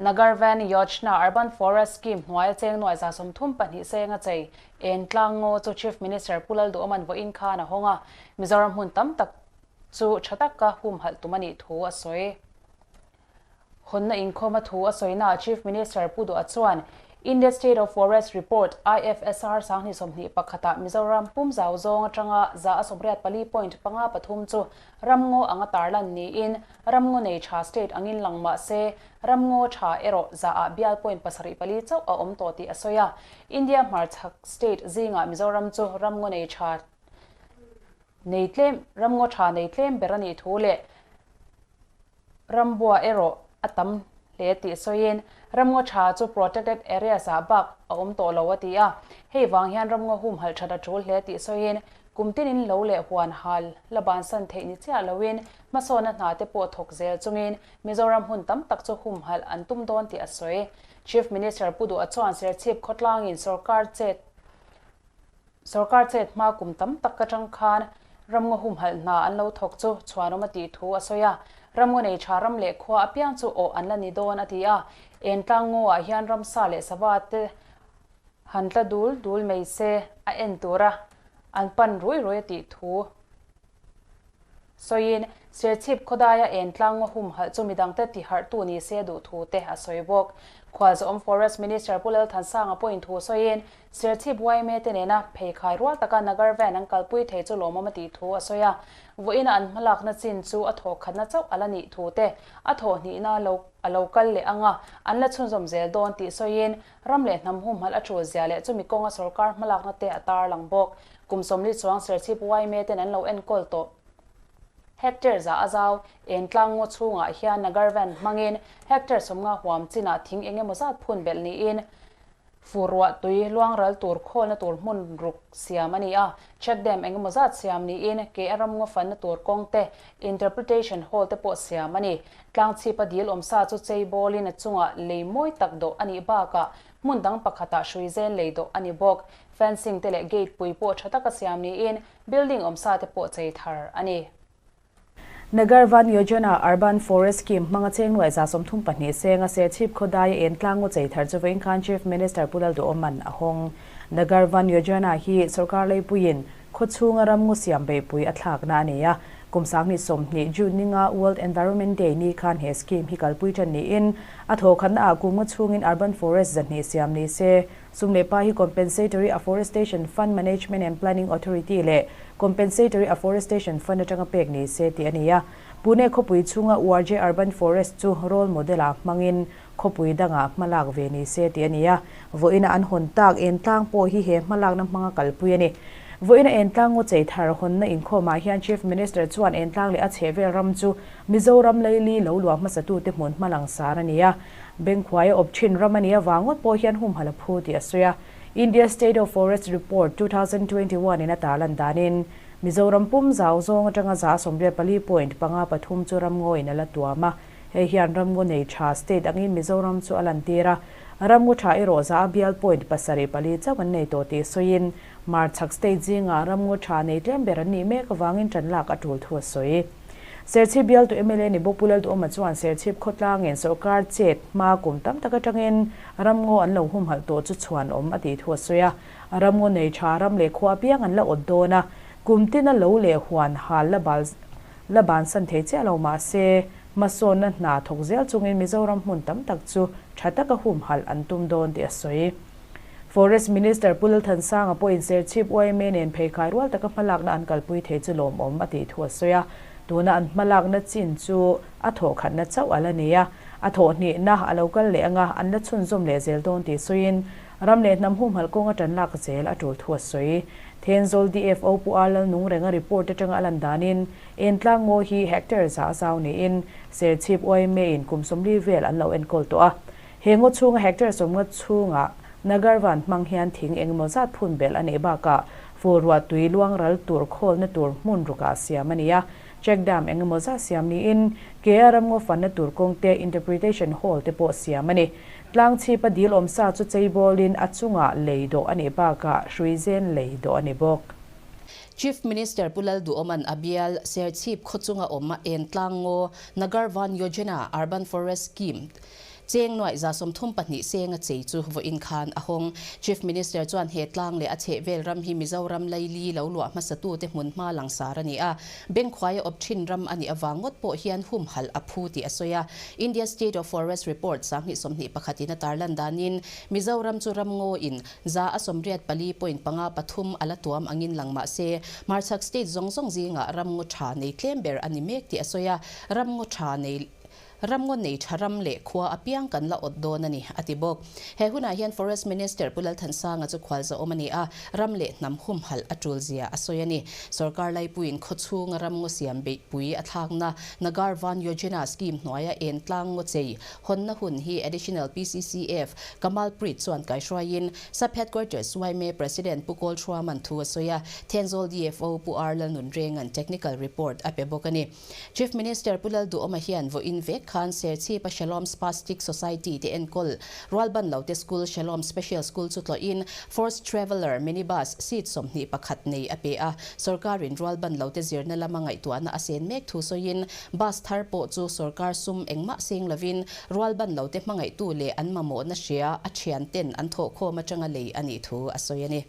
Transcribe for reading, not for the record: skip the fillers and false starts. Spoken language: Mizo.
Nagar Van Yojna Urban Forest Scheme hnuaia cheng nuai 32 senga chei en tlang ngaw chu Chief Minister Pu Lalduhoma'n vawiin khan a hawng a, Mizoram hmun tam tak chu tha taka humhalh tum a nih thu a sawi. Hawnna inkhawma thu a sawinaah Chief Minister Pu Duha chuan India State of Forest Report, IFSR, 2021 ah Mizoram pum zau zawng atanga 84.53 chu ramngaw anga tarlan niin Ramngaw nei tha state angin lang mah se, ramngaw tha erawh zaah bial point 74 chauh a awm tawh tih a sawi a. India hmarchhak state zingah Mizoram chu ramngaw nei tha nei tlem ramngaw tha nei tlem ber a nih thu leh rambua erawh a tam hle tih sawiin, ramngaw tha chu protected areas ah bak a awm tawh lo a ti a. Hei vang hian ramngaw humhalh that a tul hle tih sawiin, kum tinin lo leh huan hal la bansan theih ni chiah loin hmasawnna hna te pawh thawk zel chungin Mizoram hmun tam tak chu humhalh an tum dawn tih a sawi. Chief Minister Pu Duha chuan Serchhip khawtlangin sorkar chet sorkar chet hma kum tam tak atang khan ramngaw humhalh hna an lo thawk chu chhuanawm a tih thu a sawi a. Ramngaw nei tha ram leh khua apiang chu awh an la ni dawn a ti a. Entlang ngawah hian ramsa leh sava te han tla dul dul mai se a en tura an pan rui rui a tih thu sawiin Serchhip khawdaia entlang ngaw humhalh chu midangte tiharhtu ni se duh thu te a sawi bawk. Khualzawm Forest Minister Pu Lalthansanga pawhin thu sawiin Serchhip yma te nena pheikhai rual taka Nagar Van an kalpui thei chu lawmawm a tih thu a sawi a. Vawiina an hmalakna chin chu a thawhkhatna chauh a la nih thu te, a thawhhnihna lo a lo kal leh anga an la chhunzawm zel dawn tih sawiin ram leh hnam humhalh a tul zia leh chumi kawnga sorkar hmalakna te a tarlang bawk. Kum 40 chuang Serchhip yma ten an lo enkawl tawh. Hectare za a zau, Entlang ngaw chhungah hian Nagar Van hmangin hectare 50 huam chinah thing eng emaw zat phun belh niin fur ruah tui luangral tur khawlna tur hmun ruk siam a ni a. Check dam eng emaw zat siam niin ke a ram ngaw fanna tur kawng te, interpretation hall te pawh siam a ni. Tlangchhipa dil awmsa chu chei bawlin a chungah lei mawi tak dawh a nih bakah hmun dang pakhatah hrui zen lei dawh a ni bawk. Fencing te leh gate pui pawh tha taka siam niin building awmsa te pawh chei thar a ni. Nagar Van Yojana Urban Forest Scheme hmanga cheng nuai 32 senga Serchhip khawdaia entlang ngaw chei thar chu vawiin khan Chief Minister Pu Lalduhoma'n a hawng. Nagar Van Yojana hi sorkar leipuiin khawchhunga ram ngaw siam beihpui a thlakna a ni a. Kum 2020 June ninga World Environment Day ni khan he scheme hi kalpui tan niin a thawhkhatna ah kum nga chhungin Urban Forest 200 siam ni se. Sum leh pa hi Compensatory Afforestation Fund Management and Planning Authority leh Compensatory Afforestation Fund atanga pek ni se tih a ni a. Pune khawpui chhunga Warje Urban Forest chu role model ah hmangin khawpui dangah hmalak ve ni se tih a ni a. Vawiina an hawn tak entlang pawh hi he hmalakna hmanga kalpui a ni. Vawiina entlang ngaw chei thar hawnna inkhawmah hian Chief Minister chuan entlang leh a chhehvel ram chu Mizoram leili lo luah hmasatute hmun hmalang sar a ni a. Bengkhuaia awp thin ram a nih avang ngawt pawh hian humhalh a phu tih a sawi a. India State of Forest Report 2021 in a tarlan danin Mizoram pum zau zawng atanga 84.53 chu ramngaw in a la tuam a. Hei hian ramngaw nei tha state angin Mizoram chu a lantir a. Ramngaw tha erawh za a bial point 74 chauh an nei tawh tih sawiin Hmarchhak state zingah ramngaw tha nei tlem ber an nih mek avangin tan lak a tul thu a sawi. Serchhip bialtu MLA ni bawk Pu Lalduhoma chuan Serchhip khawtlangin sorkar chet hma kum tam tak atangin ramngaw an lo humhalh tawh chu chhuan awm a tih thu a sawi a. Ramngaw nei tha ram leh khua apiang an la awt dawn a, kum tina lo leh huan hal la bal la bansan thei chiah lo mah se hmasawnna hna thawk zel chungin Mizoram hmun tam tak chu tha taka humhalh an tum dawn tih a sawi. Forest Minister Pu Lalthansanga pawhin Serchhip YMA nen pheikhai rual taka hmalakna an kalpui thei chu lawmawm a tih thu a sawi a. Tuna an hmalakna chin chu a thawhkhatna chauh a la ni a, a thawhhnihna a lo kal leh anga an la chhunzawm leh zel dawn tih sawiin ram leh hnam humhalh kawnga tan lak zel a tul thu a sawi. Thenzawl DFO Pu A Lalnung renga report atanga a lan danin Entlang ngaw hi hectare za zau niin Serchhip YMA in kum 40 vel an lo enkawl tawh a. He ngaw chhunga hectare 50 chhungah Nagar Van hmang hian thing engemaw zat phun belh a nih bakah fur ruah tui luangral tur khawlna tur hmun rukah siam a ni a. Check dam engemaw zat siam niin ke a ramngaw fanna tur kawng te interpretation hall te pawh siam a ni. Tlangchhipa dil awmsa chu chei bawlin a chungah lei dawh a nih bakah hrui zen lei dawh a ni bawk. Chief Minister Pu Lalduhoma'n a bial Serchhip khawchunga awm a entlang ngaw Nagar Van Yojana Urban Forest Scheme. Cheng nuaih 32 senga chei chu vawiin khan a hawng. Chief Minister chuan he tlang leh a chhehvel ram hi Mizoram laili lo luah hmasatute hmunhma langsar a ni a, Bengkhuaia awp thin ram a nih avang ngawt pawh hian humhalh a phu tih a sawi a. India State of Forest Report 2021 in a tarlan danin Mizoram chu ramngaw in 84.53 a la tuam angin lang mah se, hmarchhak state zawng zawng zingah ramngaw tha nei tlem ber a ni mek tih a sawi a, ramngaw tha nei Ramngaw nei tha ram leh khua apiang kan la awt dawn a ni, a ti bawk. He hunah hian Forest Minister Pu Lalthansanga chu khualzawm a ni a, ram leh hnam humhalh a tul zia a sawi a ni. Sorkar laipuiin khawchhunga ramngaw siam beihpui a thlakna Nagar Van Yojana scheme hnuaia en tlang ngaw chei hawnna hun hi Additional PCCF Kamal Preet chuan kaihruaiin Sub Headquarters yma President Pu Kawl Thruaman thu a sawi a, Thenzawl DFO Pu R Lalnunrenga'n technical report a pe bawk a ni. Chief Minister Pu Lalduhawma hian vawiin vek khan Serchhipa Shalom Spastic Society te enkawl Rualbanlote School Shalom Special School chu tlawhin Force Traveller Minibus seat 21 nei a pe a. Sorkarin Rualbanlote zirna lama ngaihtuahna a sen mek thu sawiin bus thar pawh chu sorkar sum engmah seng lovin Rualbanlote hmangaihtu leh an mamawhna hria a thianten an thawhkhawm atanga lei a nih thu a sawi a ni.